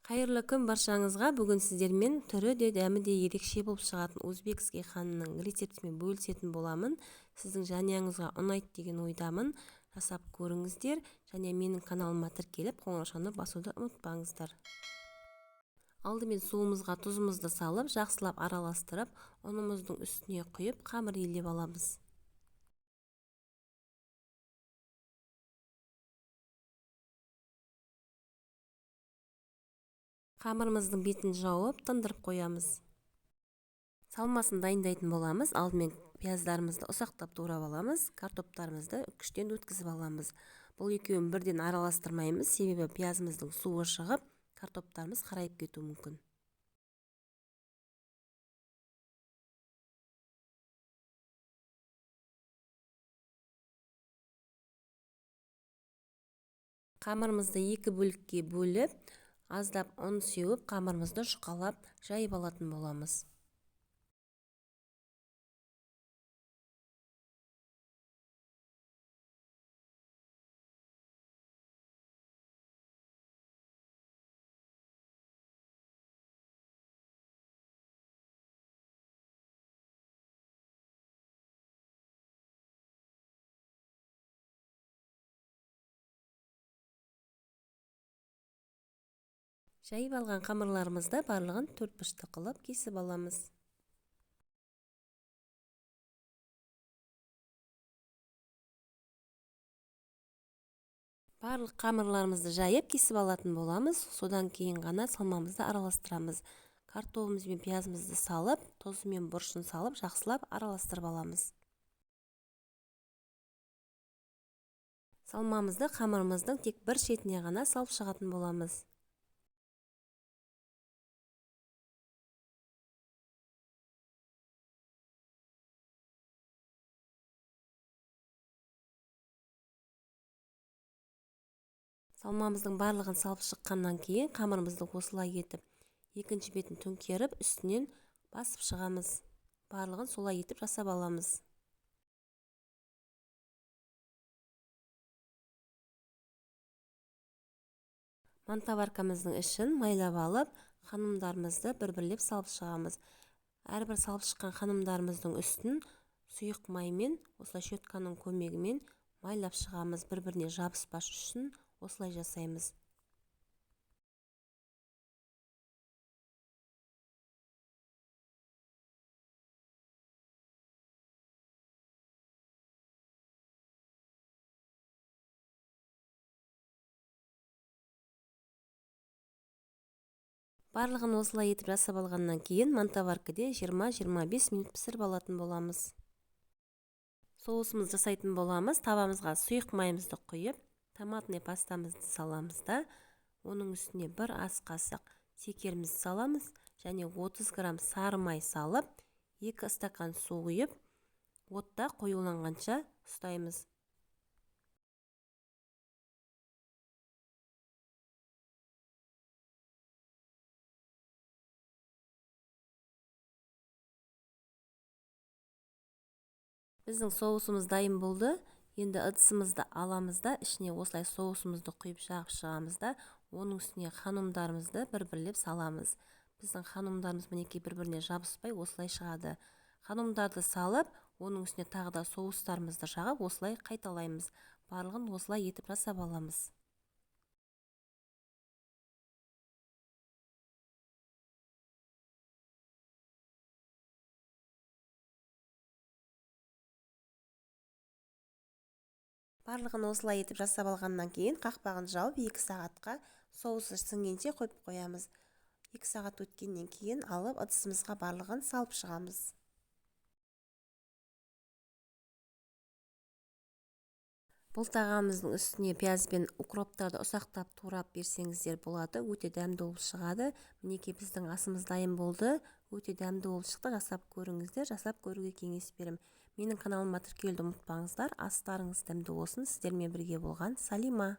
Қайырлы күн баршаңызға. Бүгін сіздермен түрі де, дәмі де ерекше болып шығатын узбекский ханның рецептімен бөлісетін боламын. Сіздің жанұяңызға ұнайды деген ойдамын. Жасап көріңіздер және менің каналыма тіркеліп, қоңыраушаны басуды ұмытпаңыздар. Алдымен суымызға тұзымызды салып, жақсылап араластырып, ұнымыздың үстіне құйып, қамыр илеп аламыз. Қамырымыздың бетін жауып, тындырып қоямыз. Салмасын дайындайтын боламыз. Алдымен пияздарымызды ұсақтап турап аламыз, картоптарымызды үкіштен өткізіп аламыз. Бұл екеуін бірден араластырмаймыз, себебі пиязымыздың суы шығып, картоптарымыз қарайып кетуі мүмкін. Қамырымызды екі бөлікке бөліп, аздап ұн сеуіп, қамырымызды жұқалап жайып алатын боламыз. Жайып алған қамырларымызды барлығын төрт бұрышты қылып кесіп аламыз. Барлық қамырларымызды жайып кесіп алатын боламыз. Содан кейін ғана салмамызды араластырамыз. Картобымыз бен пиязымызды салып, тұзы мен бұрышын салып, жақсылап араластырып аламыз. Салмамызды қамырымыздың тек бір шетіне ғана салып шығатын боламыз. Салмамыздың барлығын салып шыққаннан кейін қамырымызды осылай етіп, екінші бетін төңкеріп, үстінен басып шығамыз. Барлығын солай етіп жасап аламыз. Мантоваркамыздың ішін майлап алып, ханымдарымызды бір-бірлеп салып шығамыз. Әрбір салып шыққан ханымдарымыздың үстін сұйық маймен, осылай щетканың көмегімен майлап шығамыз. Бір-біріне жабыспас үшін осылай жасаймыз. Барлығын осылай етіп жасап алғаннан кейін мантоваркіде 20-25 минут пісіріп алатын боламыз. Соусымызды жасайтын боламыз. Табамызға сұйық майымызды құйып, томатный пастамызды саламыз да, оның үстіне бір ас қасық шекерімізді саламыз және 30 грамм сары май салып, 2 стакан су құйып, отта қоюланғанша ұстаймыз. Біздің соусымыз дайын болды. Енді ыдысымызды аламыз да, ішіне осылай соусымызды құйып жағып шығамыз да, оның үстіне ханумдарымызды бір-бірлеп саламыз. Біздің ханумдарымыз мінекей бір-біріне жабыспай осылай шығады. Ханумдарды салып, оның үстіне тағы да соустарымызды жағып, осылай қайталаймыз. Барлығын осылай етіп жасап аламыз. Барлығын осылай етіп жасап алғаннан кейін қақпағын жауып 2 сағатқа соусы сіңгенше қойып қоямыз. 2 сағат өткеннен кейін алып ыдысымызға барлығын салып шығамыз. Бұл тағамымыздың үстіне пияз бен укроптарды ұсақтап турап берсеңіздер болады. Өте дәмді болып шығады. Мінекей біздің асымыз дайын болды. Өте дәмді болып шықты. Жасап көріңіздер, жасап көруге кеңес беремін. Менің каналыма тіркелуді ұмытпаңыздар. Астарыңыз дәмді болсын. Сіздермен бірге болған Салима.